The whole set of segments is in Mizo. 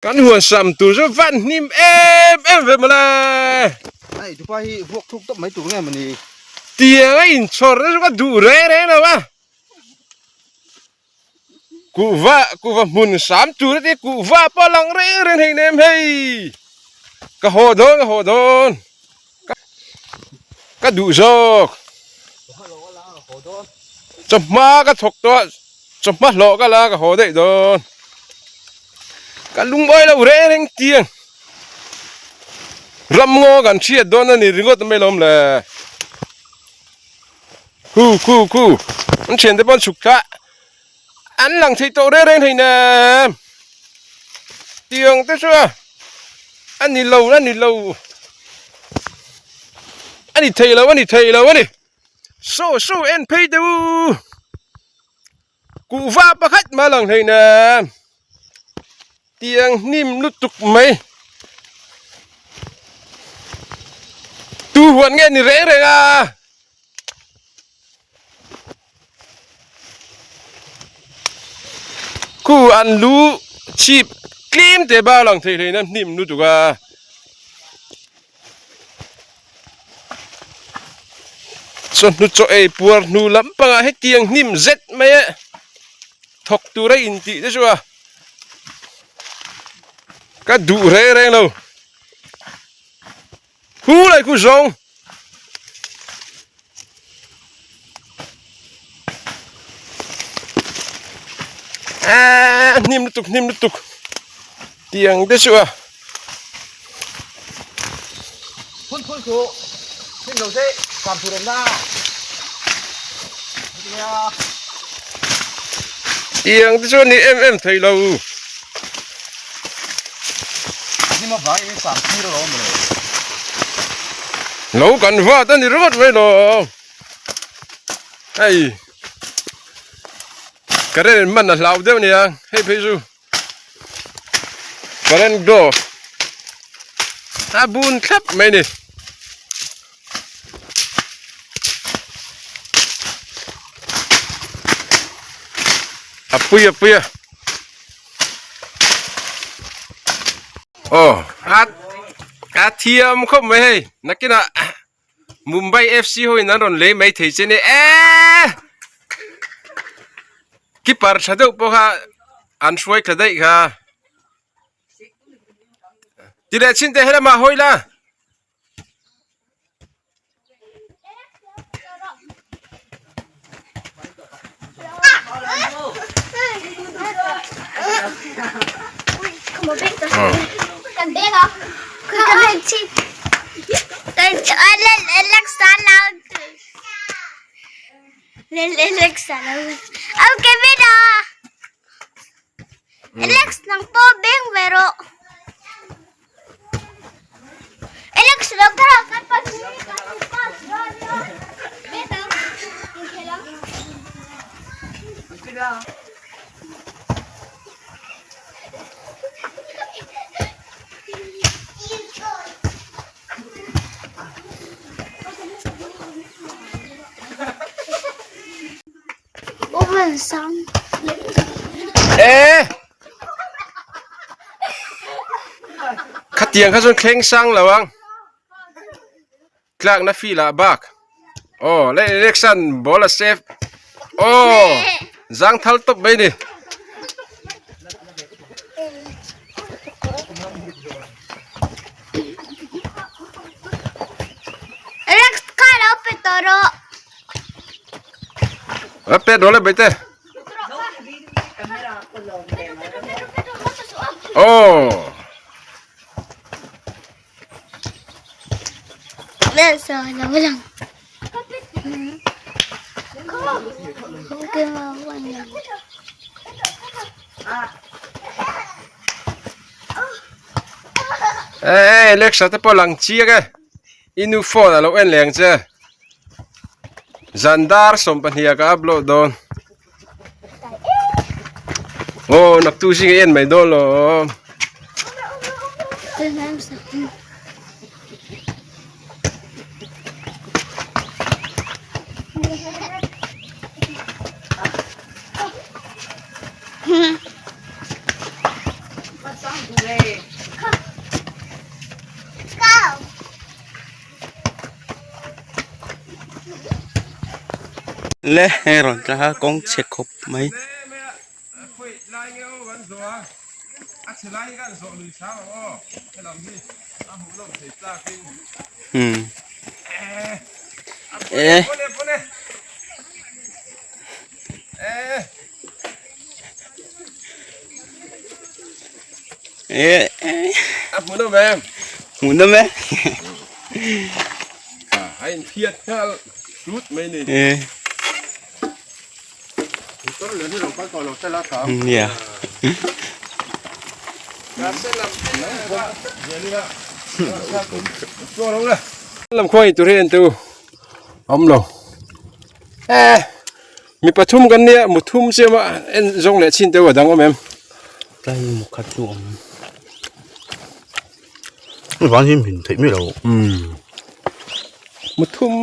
Kan huan sam tur chu van hnim em em ve mawle. Hei tupa hi vuak thuk tawp mai tur nge mawni. Tiang a inchhawr te chu ka duh reng reng lo a. Kuhva kuhva hmun sam tur te kuhva pawh a lang reng reng hei nem hei. Ka haw dawn ka haw dawn. Ka duh zawk. Chawhma ka thawk tawh a chawhma hlawh ka la ka haw daih dawn. Ka lungawi lo reng reng tiang. Ramngaw kan hriat dawn a ni ringawt mai lawm le. Khu khu khu an thian te pawh an chhuk thla an lang thei tawh reng reng thei nem. Tiang te chu a a ni lo a ni lo a ni thei lo a ni thei lo a ni. Saw saw en phei deuh u. Kuhva pakhat mah lang hlei nen tiang hnim lutuk mai tu huan nge ni reng reng a khu an lu chhip tlem te bak lang thei hlei nen hnim lutuk a. Chawhnu chaw ei puar hnu lampangah hetiang hnim zet mai a thawk tur a intih te chu a ka duh reng reng lo hu lai khu zawng. Aaa hnim lutuk hnim lutuk tiang te chu a. Phun phun chu hnim lo se sam tur awm na tiang te chu a ni em em thei lo. Hnim avangin sam thir a lo awm lo. Lo kan vat a ni ringawt mai lo. Hei current in man a hlau deuh nia hei phei chu current glove a bun thlap mai a ni. A pui a pui a. Aw a a thiam khawp mai hei nakinah Mumbai FC ho in an rawn lei mai thei che nia eee keeper tha deuh pawh kha an hruai thla daih kha ti leh chhin teh helamah hawi la. E khatiang kha chuan thleng sang lo ang tlakna field ah bak aw leh election ball a save aw zangthal tawp mai a ni. A pet rawh le baite. Oh. Ê Alexa te pawh lang chiang e i nu phone a lo en leng che zan dar 12 ah ka upload dawn aw naktu zing a en mai dawn lo Le hei rawn tla a kawng chhe khawp mai. Umm e e hmuhnawm e e nia Lam khuai tur hi en tu awm lo e mi pathum kan nia muthum siam a en zawng leh chin te a dang awm em tlai mu khat chu awm van hi min theih mai lo um muthum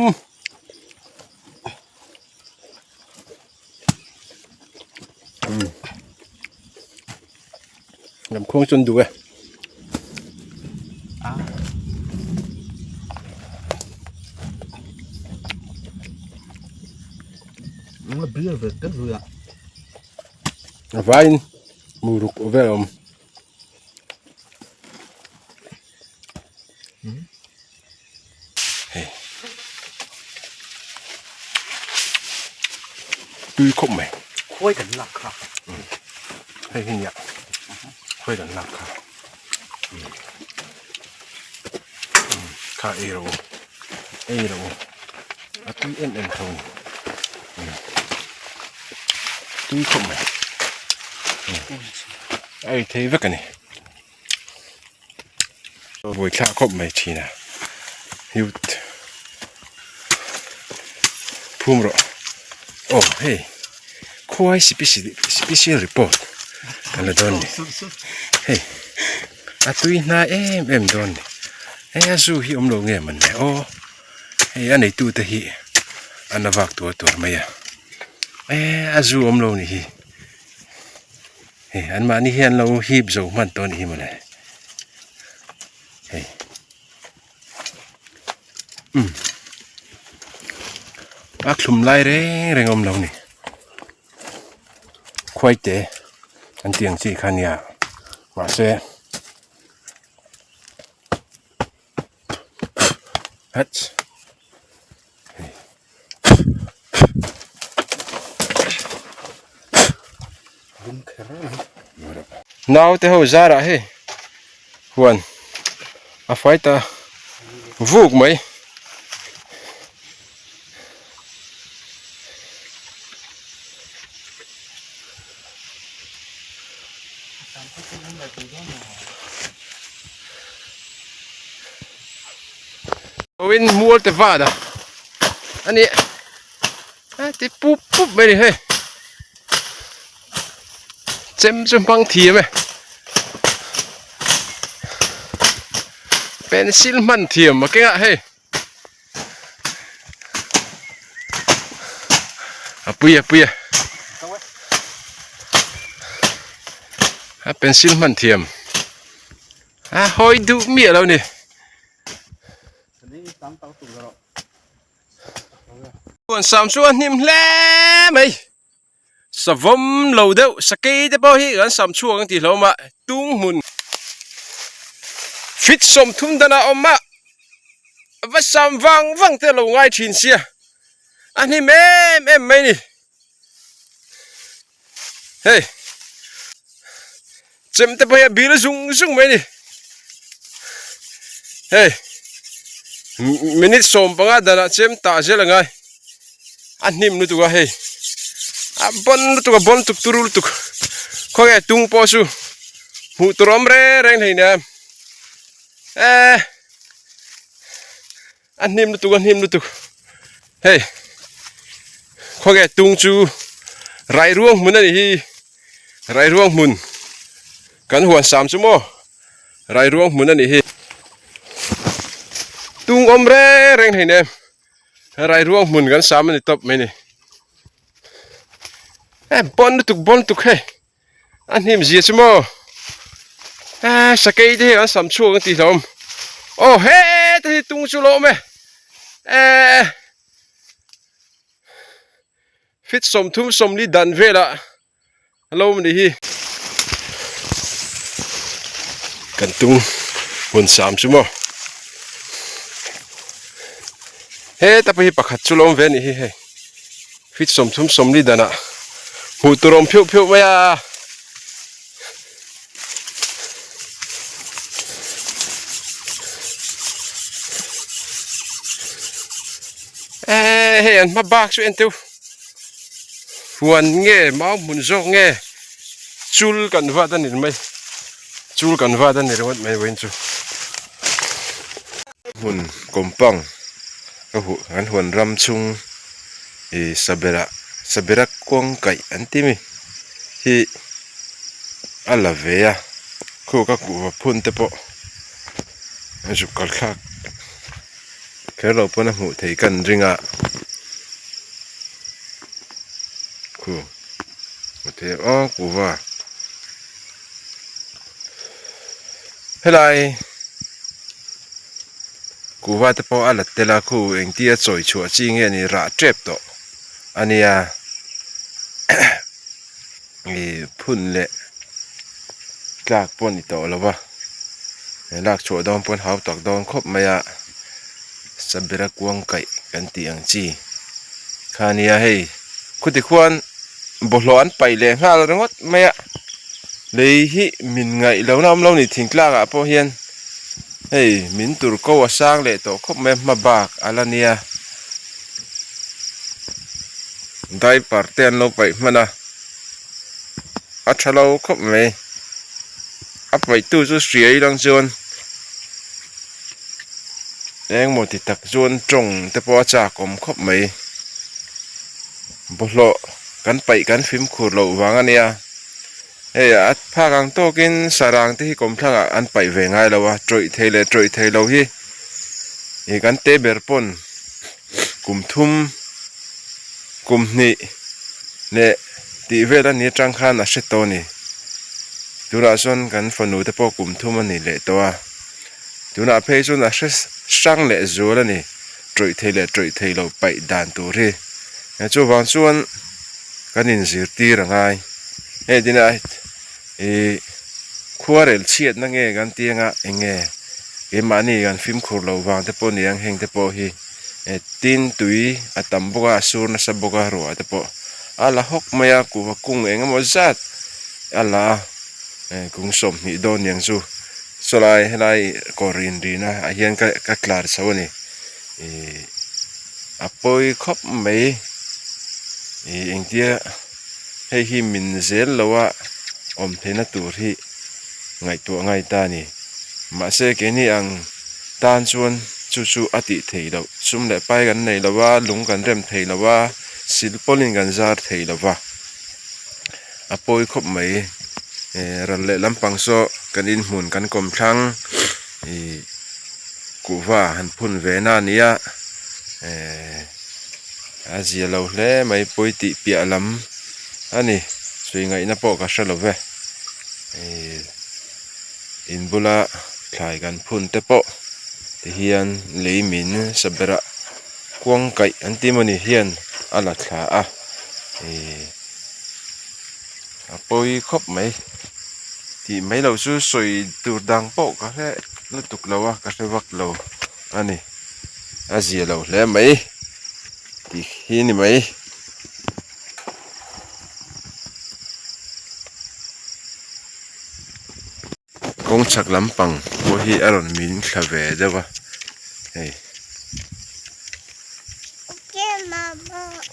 Lam khuang chuan duh e. A vaiin muruk vel a awm. Hei tui khawp mai khuai kan lak kha hei hi nia khuai kan lak kha kha ei rawh u ei rawh u a tui em em tho a ni tui khawp mai a ei thei vek a ni. Vawi thla khawp mai thin a youth phum rawh aw hei khuai special report kan la dawn ni hei a tui hnai em em dawn ni hei a zu hi awm lo nge man le aw hei a neitu te hi an la vak tur tur mai a e a zu awm lo ni hi. Hei an mahni hian lo hip zo hman tawh a nih hi mawle hei umm a thlum lai reng reng a awm lo a ni khuaite an tih ang chi kha a nia mahse hats. Naute ho zarah hei huan a fai ta vuk mai. Awin mual te vat a ani a ti pup pup mai a ni hei chem chu hmang thiam e pencil hman thiam a kengah hei a pui a pui a a pencil hman thiam a hawi duh miah lo a ni. Sam chu a hnim hle mai savawm lo deuh sakei te pawh hi kan sam chhuak ang tih hlawm a tung hmun fit 30 dan a awm a va sam vang vang te lo ngai thin sia a hnim em em mai ni hei chem te pawh hi a bil zung zung mai a ni hei minute 15 danah chem tah zel a ngai a hnim lutuk a hei a bawn lutuk a bawn tuk turu lutuk khawnge tung pawh chu hmuh tur awm reng reng hlei nia eh A hnim lutuk a hnim lutuk hei khawnge tung chu Rairuang hmun a nih hi Rairuang hmun kan huan sam chu maw Rairuang hmun a nih hi tung awm reng reng thei nem Rairuang hmun kan sam a ni tawp mai ni e bawn lutuk bawn lutuk hei. A hnim zia chu maw? Eh sakei te hi an sam chhuak an tih hlauhawm aw heta hi tung chu lo awm e eh fit 30 40 dan velah a lo awm a nih hi. Kan tung hun sam chu maw heta pawh hi pakhat chu lo awm ve a nih hi hei fit 30 40 danah hmuh tur a awm pheuh pheuh mai a. Ehh hei an hma bak chu en teuh huan nge mau hmun zawk nge chul kan vat a ni mai chul kan vat a ni ringawt mai vawiin chu hmun compound ka huh an huan ram chhung ih sabera sabera kuang kaih an ti mi hi. A la ve a khu ka kuhva phun te pawh a zuk kal thlak kher loh pawn a hmuh theih ka an ring a khu hmu thei ang aw kuhva helai kuhva te pawh a la tel a khu engtia chawi chhuah chi nge ni rah tep tawh a nia. Ih phun leh tlak pawh a ni tawh lo va lak chhuah dawn pawn hau tak dawn khawp mai a sabera kuang kaih kan tih ang chi kha a nia hei khuti khuan bawlhhlawh an paih leh nghal ringawt mai a lei hi min ngaih lohna awm lo ni thingtlak ah pawh hian hei min tur ko a sang leh tawh khawp mai a hma bak a la nia. Diaper te an lo paih hman a a tha lo khawp mai a paih tu chu hria ilang chuan engmaw ti tak chuan tawng te pawh a chak awm khawp mai bawlhhlawh kan paih kan fimkhur loh vang a nia hei a phak ang tawkin sarang te hi kawmthlang ah an paih ve ngai lo a tawih thei leh tawih thei lo hi ih kan te ber pawn. Kum thum kum hnih leh tih vel a ni atang khan a hre tawh a ni. Tunah chuan kan fanu te pawh kum thum a ni leh tawh a, tunah phei chuan a hre hrang leh zual a ni, tawih thei leh tawih thei lo paih dan tur hi. Chuvang chuan kan inzirtir a ngai. Hei tinah Ih khuarel chhiatna nge kan ti anga eng nge keimahni kan fimkhur loh vang te pawh a ni ang heng te pawh hi tin tui a tam bawk a a sur nasa bawk a ruah te pawh a la hawk mai a kuhva kung eng emaw zat a la a kung 20 dawn niang chu sawlai helai kawr inrina ah hian ka tlar chho a ni ih a pawi khawp mai ih engtia. Hei hi min zel lo a awm theihna tur hi ngaihtuah ngai ta a ni. Mahse keini ang tan chuan chu chu a tih theih loh. Sum leh pai kan nei lo a, lung kan rem thei lo a, sil pawlin kan zar thei lo va. A pawi khawp mai. Eh ral leh lampang saw kan inhmun kan kawmthlang ih kuhva han phun ve na a ni a eh. A zia lo hle mai pawi tih piah lam a ni sawi ngaihna pawh ka hre lo ve ihh in bula thlai kan phun te pawh ti hian lei min saberah kuang kaih an tih mawni hian a la thla a ihh a pawi khawp mai tih mai loh chu sawi tur dang pawh ka hre lutuk lo a ka hre vak lo a ni. A zia lo hle mai tih hi ni mai. Kawng chhak lampang pawh hi a rawn min thla ve deuh a hei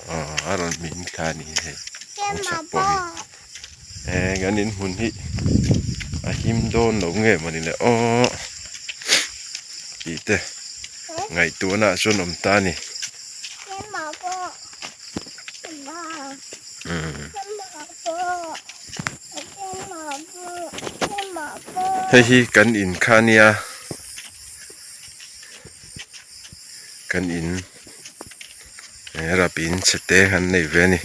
aw a rawn min thla a ni hei kawng chhak pawh hi eh kan inhmun hi a him dawn lo nge mawni le aw tih te ngaihtuahna ah chuan awm ta a ni hei hi kan in kha a nia kan in rap in chhe te an nei ve a ni.